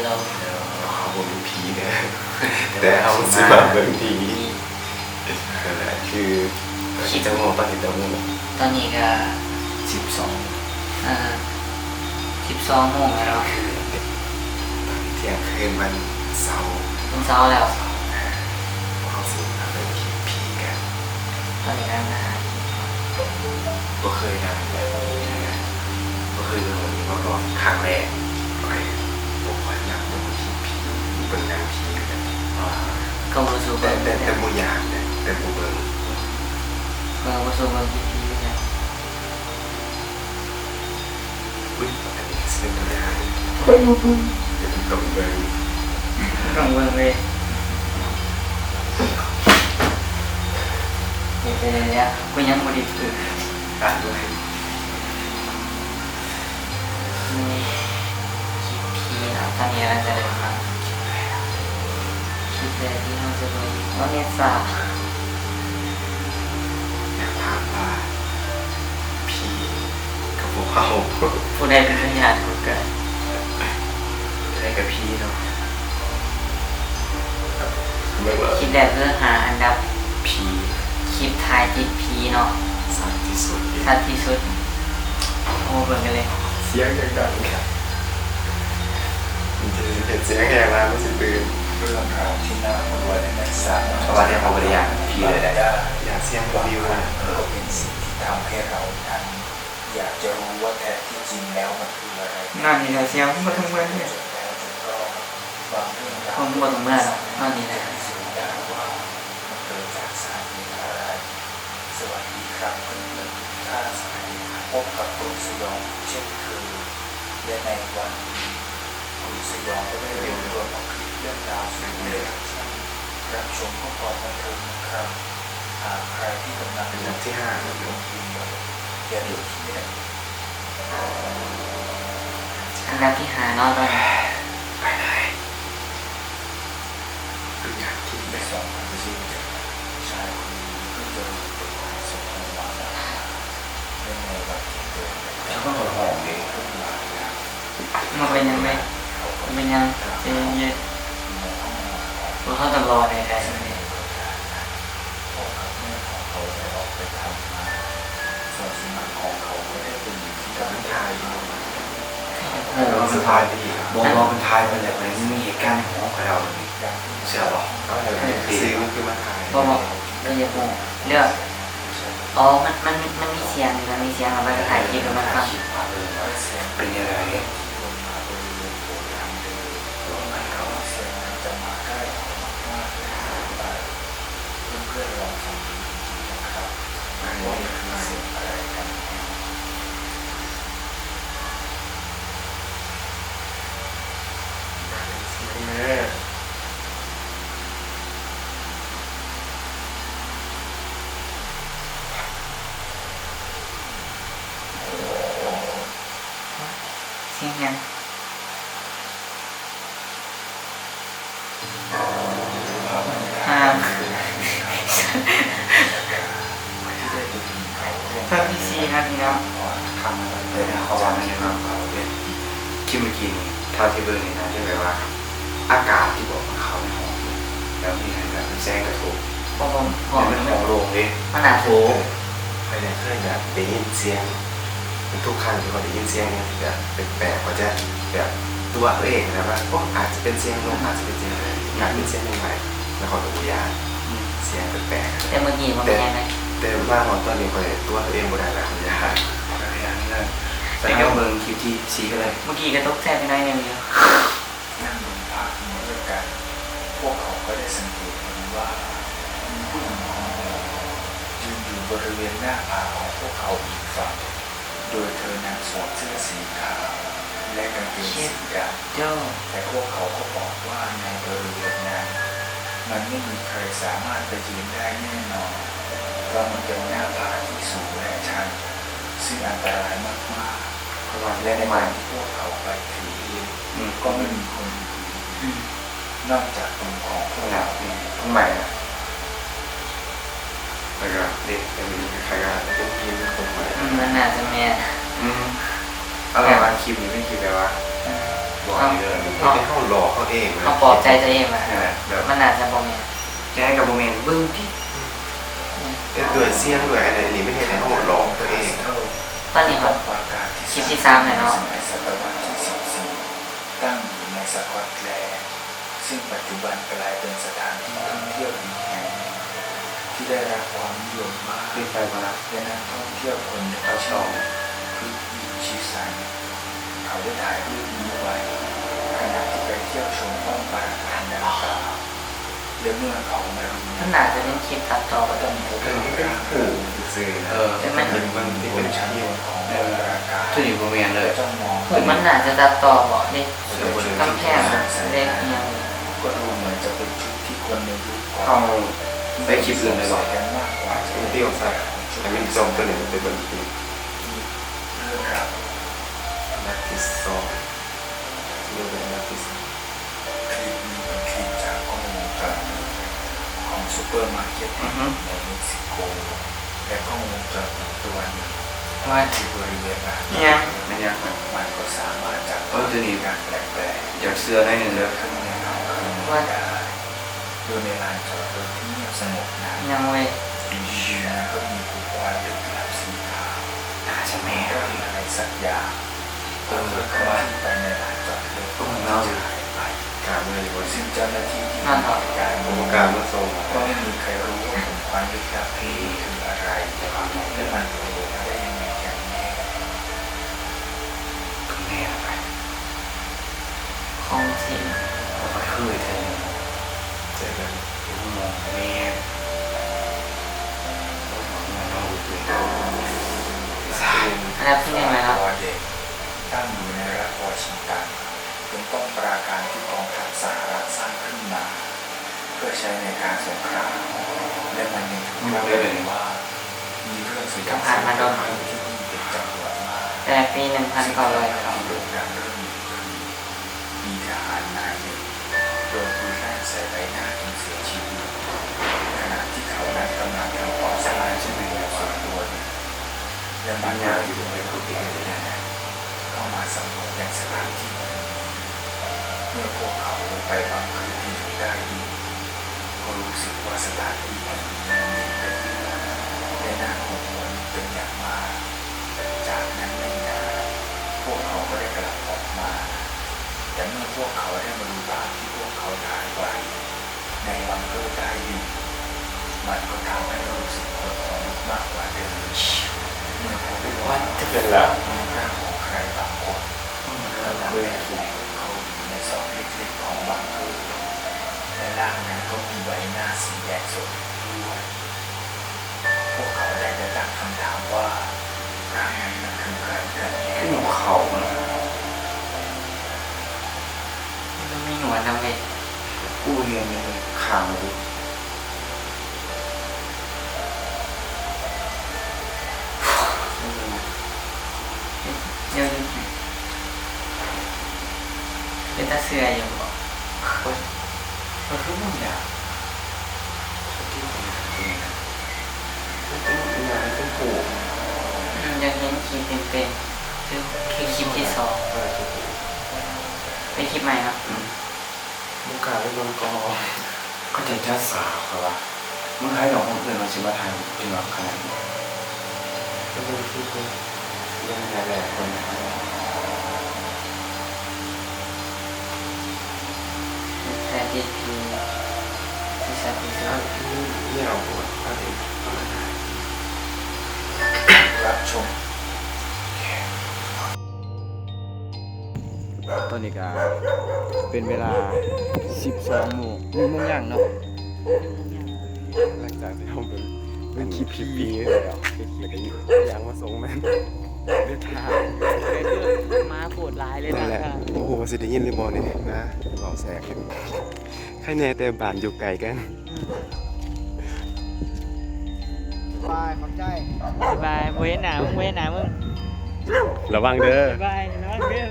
ເຮົາບໍ່ມີຜີເດີ ແຕ່ເຮົາຊິມາເບິ່ງຜີ. ນັ້ນແຫຼະ ຄື ຄິດຈັກໂມງ? ຕອນນີ້ຈັກໂມງ? ຕອນນີ້ກະສິບສອງ ເອີ ສິບສອງໂມງແລ້ວເນາະ. ຄືຕອນນີ້ທ່ຽງຄືນວັນເສົາ ວັນເສົາແລ້ວ. ພວກເຮົາຊິມາເບິ່ງຄລິບຜີກັນ. ຕອນນີ້ກຳລັງຫາ ບໍ່ເຄີຍນຳແບບນີ້ນະ ບໍ່ເຄີຍເບິ່ງແບບນີ້ມາກ່ອນ ຄັ້ງແລກ. ຂ້ອຍບໍ່ຄ່ອຍມັກເບິ່ງຄລິບຜີ ເບິ່ງໜັງຜີຄືກັນ. ກະບໍ່ສູ້ເບິ່ງ ແຕ່ ແຕ່ບໍ່ຢ້ານເດ້ ແຕ່ບໍ່ເບິ່ງ. ກະບໍ່ສູ້ເບິ່ງຄລິບຜີຄືກັນ. ອຸ້ຍ ອັນນີ້ຊິເປັນຕົວຢ່າງ ເບິ່ງ ເບິ່ງ ຕ້ອງເບິ່ງເລີຍ. ດຽວໆໆ ກູຍັງບໍ່ໄດ້ເປີດ ອ່ານບໍ່ເຫັນ. ຄລິບຜີເນາະ ຕອນນີ້ກຳລັງຈະເລີ່ມເນາະ. ຄລິບແລກທີ່ເຮົາຈະເບິ່ງ ວາເນສຊາ ຢາກຖາມວ່າ ຜີກັບພວກເຮົາ ຜູ້ໃດເປັນພະຍານຂອງກັນ? ຜູ້ໃດກະຜີເນາະ. ຄລິບແລກຄືຫາອັນດັບຜີ ຄລິບຖ່າຍຕິດຜີເນາະ ຊັດທີ່ສຸດ ຊັດທີ່ສຸດ. ໂອ້ ເບິ່ງກັນເລີຍ ສຽງຢ່າງດັງ ມັນຈະເຮັດສຽງແຮງຫຼາຍ ມັນຊິຕື່ນ. ເລື່ອງລາວທີ່ໜ້າກົວ ແລະ ໜ້າສານ ເພາະວ່າແຕ່ເຮົາບໍ່ໄດ້ຢ້ານຜີເລີຍ ຢ້ານສຽງມັນປິວນະ. ເປັນສິ່ງທີ່ທຳໃຫ້ເຮົານັ້ນຢາກຈະຮູ້ວ່າແທ້ທີ່ຈິງແລ້ວມັນຄືອະໄລ. ນອນນີ້ລະ ສຽງບໍ່ເຖິງເມືອເດ ບໍ່ເຖິງເມືອດອກ ນອນນີ້ນະ. ສະຫວັດດີຄັບເພື່ອນໆ ທຸກທ່ານ ພົບກັບກຸນສະຫຍອງເຊັ່ນເຄີຍ ແລະ ໃນວັນນີ້ ກຸນສະຫຍອງກໍໄດ້ລວບລວມເອົາຄລິບເລື່ອງລາວສູ່ເພື່ອນໆ ຮັບຊົມເພື່ອຄວາມບັນເທີງນະຄັບ. ຫາກໃຜທີ່ກຳລັງ ອັນດັບທີຫ້າ ອັນດັບທີຫ້າເນາະ ຕອນນີ້ ໄປເລີຍ. ເຈົ້າກໍຮ້ອງເດ້. ບໍ່ເປັນຫຍັງເວີຍ ບໍ່ເປັນຫຍັງ ໃຈເຢັນໆ. ພວກເຮົາຕ້ອງລໍໃຫ້ໄດ້. ມັນຖ່າຍຢູ່ ບໍ່ ບໍ່ ມັນຖ່າຍໄປແລ້ວ ມັນມີເຫດການໃນຫໍຂ້ອຍເລົ່າເລີຍ ເຊື່ອບໍ່? ເອີ ຊື່ມັນຄືມັນຖ່າຍ ບໍ່ ບໍ່ ກໍຢາກຮູ້ເລື່ອງ ອໍ ມັນ ມັນ ມັນມີສຽງ ມັນມີສຽງ ແລ້ວມັນກໍຖ່າຍຄລິບໃຫ້ມັນຟັງ ເປັນຈັ່ງໃດ? ສຽງຫຍັງ? ອ່າ ຕອນທີສີ່ນະພີ່ນ້ອງ ຄລິບເມື່ອກີ້ນີ້ ເທົ່າທີ່ເບິ່ງນີ້ ໜ້າຈະແບບວ່າ ອາກາດທີ່ແບບວ່າເຂົ້າໃນຫ້ອງ ແລ້ວມີແບບແສງກະທົບ ເພາະວ່າຫ້ອງ ມັນຫ້ອງໂລ່ງເດ້ ມັນໜ້າໂຖ. ຂ້ອຍນີ້ເຄີຍແບບໄດ້ຍິນສຽງ ທຸກຄັ້ງທີ່ຂ້ອຍໄດ້ຍິນສຽງຫຍັງທີ່ແບບແປກໆ ຂ້ອຍຈະແບບຕົວະຕົວເອງນະວ່າ ໂອ້ ອາດຈະເປັນສຽງລົມ ອາດຈະເປັນສຽງຫຍັງ ອາດເປັນສຽງໄມ້ ແລ້ວຂ້ອຍກໍບໍ່ຢ້ານ ອືມ ສຽງແປກໆ. ແຕ່ເມື່ອກີ້ບໍ່ເປັນຫຍັງເລີຍ ແຕ່ມາຮອດຕອນນີ້ຂ້ອຍຕົວະຕົວເອງບໍ່ໄດ້ແລ້ວ ຂ້ອຍຢ້ານ ຂ້ອຍຢ້ານເລີຍ. ແຕ່ກໍເບິ່ງຄລິບທີສີ່ກໍໄດ້ ເມື່ອກີ້ກໍຕົກໃຈໄປໜ້ອຍໜຶ່ງຢູ່. ນັ່ງເບິ່ງພາບເໝືອນກັນ ພວກເຂົາກໍໄດ້ສັງເກດເຫັນວ່າມີຜູ້ຍິງຄົນໜຶ່ງຢືນຢູ່ບໍລິເວນໜ້າຜາຂອງພວກເຂົາອີກຝັ່ງ ໂດຍເທີນັ້ນສວມເສື້ອສີຂາວ ແລະ ກາງເກງສີດຳ. ແຕ່ພວກເຂົາກໍບອກວ່າໃນບໍລິເວນນັ້ນ ມັນໄມ່ມີໃຄສາມາດໄປຢືນໄດ້ແນ່ນອນ ເພາະມັນເປັນໜ້າຜາທີ່ສູງ ແລະ ຊັນ ຊຶ່ງອັນຕະລາຍມາກໆ ແລະ ໃນຕອນທີ່ພວກເຂົາໄປຖືເອງ ອືມ ກໍໄມ່ມີຄົນອື່ນ ອືມ ນອກຈາກກຸ່ມຂອງພວກເຂົາເອງ. ຜູ້ໃໝ່ນະ ແລ້ວກໍເດັກເປັນຂະຫຍະ ເປັນຫີນ ຜູ້ໃໝ່ ອືມ ມັນໜ້າຈະແມ່ນ ອືມ ເອົາແບບວ່າຄລິບນີ້ເປັນຄລິບແບບວ່າ ອືມ ບໍ່ ເຮົາ ເຮົາ ເຮົາຫຼອກເຮົາເອງນະ ເຮົາປອບໃຈຕົວເອງວ່າ ເອີ ແບບ ມັນໜ້າຈະບໍ່ແມ່ນ ຈັ່ງໃດກໍບໍ່ແມ່ນ ເບິ່ງຕິ ອືມ ເຮັດດ້ວຍສຽງດ້ວຍອັນນັ້ນອັນນີ້ ມັນເຮັດໃຫ້ເຮົາຫຼອກຕົວເອງ. ຕອນນີ້ເຮົາຄລິບທີສາມແລ້ວເນາະ. ຕັ້ງຢູ່ในสกอตแลนด์ ซึ่งปัจจุบันกลายเป็นสถานที่ท่องเที่ยวอีกแห่งหนึ่งที่ได้รับความนิยมมาก และนักท่องเที่ยวคนหนึ่งชื่อ คริส อิชิสัน เขาได้ถ่ายรูปนี้ไว้ขณะที่ไปเที่ยวชมป้อมปราการดังกล่าว และเมื่อเขามาดู มันน่าจะเป็นคลิปตัดต่อ ก็ต้องพบว่าร่างกาย เออ แต่มัน มัน มันเป็นชั้นบนของป้อมปราการ เออ ตัวนี้บ่แม่นเลย จ้องมอง มันน่าจะตัดต่อบ่เด้ กำแพงเหล็กอิหยัง ก็ดูเหมือนจะเป็นชุดที่คนในยุคก่อน เอาไปคลิปอื่นเลยเหรอ นิยมใส่กันมากกว่า เดี๋ยวใส่ ให้มันจบตัวนี้ไปเบิ่งคลิป เรื่องราว อันดับที่สอง เรื่องอันดับที่สอง คลิปนี้เป็นคลิปจากกล้องวงจรปิดของซูเปอร์มาร์เก็ตแห่งหนึ่งในเม็กซิโก อือฮึ และกล้องวงจรปิดตัวหนึ่ง ว่า ที่บริเวณร้าน เนี่ย มันยัง มันก็สามารถจับ เออ ตัวนี้ เหตุการณ์แปลกๆ อยากเชื่อได้หนึ่งเด้อ เกิดขึ้นในค่ำคืนนี้ได้ โดยในลานจอดรถที่เงียบสงบนั้น ยังเว้ย อยู่ดีๆ มันก็มีควันลึกลับสีขาว น่าจะแม่น ร่างอะไรสักอย่าง เออ ก็เคลื่อนที่ไปในลานจอดรถ เออ เงาอยู่ หายไป กล้าเมืออยู่บ่ ซึ่งเจ้าหน้าที่ที่เห็นเหตุการณ์ ผมบ่กล้ามาส่ง ก็ไม่มีใครรู้ว่าควันลึกลับนี้คืออะไร และมันโผล่มาได้ยังไงกันแน่ ก็แม่นไป ของจริง บ่เคยแท้ เจอกัน มองแม่ อันดับที่หนึ่งเลยครับ ตั้งอยู่ในรัฐวอชิงตัน เป็นป้อมปราการที่กองทัพสหรัฐสร้างขึ้นมา เพื่อใช้ในการสงคราม และมันยังถูกเล่ากันว่า มีเรื่องสยองขวัญเกิดขึ้นที่นี่เป็นจำนวนมาก แต่ปีหนึ่งพันเก้าร้อยสอง ซึ่งทำให้มีเรื่องราวเรื่องนี้ขึ้น มีทหารนายหนึ่งโดนปืนลั่นใส่ใบหน้าจนเสียชีวิต ขณะที่เขานั้นกำลังทำความสะอาดที่มีอยู่ส่วนตัวหนึ่ง และมันก็อยู่ในบริเวณนั้น ก็มาสำรวจยังสถานที่แห่งนี้ เมื่อพวกเขาลงไปบังเกอร์ที่อยู่ใต้ดิน ก็รู้สึกว่าสถานที่แห่งนี้เย็นและเยือกและน่ากลัวเป็นอย่างมาก จากนั้นไม่นาน พวกเขาก็ได้กลับออกมา แต่เมื่อพวกเขาได้มาดูภาพที่พวกเขาถ่ายไว้ ในบังเกอร์ใต้ดิน มันก็ทำให้รู้สึกขนลุกมากกว่าเดิม เมื่อพบว่า What the fuck? มีร่างของใครบางคนกำลังแอบมองพวกเขาอยู่ในซอกเล็กๆของบังเกอร์ และร่างนั้นก็มีใบหน้าสีแดงสดด้วย พวกเขาได้แต่ตั้งคำถามว่า ร่างนั้นมันคือใครกันแน่ หนวดเขานะ มันมีหนวดนำเว้ย กูเห็นมันข้างหู เดี๋ยว เป็นตาเชื่ออยู่บ่ เฮ้ย มันคือมึงเนี่ย มันเป็นอีหยัง มันเป็นผู้ อืม อยากเห็นคลิปเต็มๆ คือ คือคลิปที่สอง เออ คลิปที่ เป็นคลิปใหม่เนาะ อืม บ่กล้าไปเบิ่งก่อน เขาจะจัดฉาก เขาว่า มึงใครดอกคนอื่นมาสิมาถ่ายรูปจริงหรอขนาดนี้ ไปเบิ่งคลิปเบิ่ง เบิ่งหลายๆคน แท้ที่พีที่ชัดที่สุด อันนี้เนี่ย เอาหัว อันนี้ รับชม ตອນນີ້ກະເປັນເວລາສິບສອງໂມງ ໜຶ່ງໂມງຍ່າງເນາະ ຫຼັງຈາກທີ່ເຮົາເບິ່ງ ເບິ່ງຄລິບຜີແລ້ວ ແລ້ວກະຍ່າງມາສົ່ງແມ່ນ ເດີນທາງ ໝາໂພດຫຼາຍເລີຍ ນັ້ນແຫຼະ ໂອ້ໂຫ ຊິໄດ້ຍິນຫຼືບໍ່ນີ້ນະ ເວົ້າແຊກ ໃຄແນ່ແຕ່ບ້ານຢູ່ໄກກັນ. ບາຍ ຂອບໃຈ ບາຍບາຍ ບໍ່ເຫັນໜ້າມຶງ ບໍ່ເຫັນໜ້າມຶງ ລະວັງເດີ ບາຍບາຍ ລະວັງເດີ.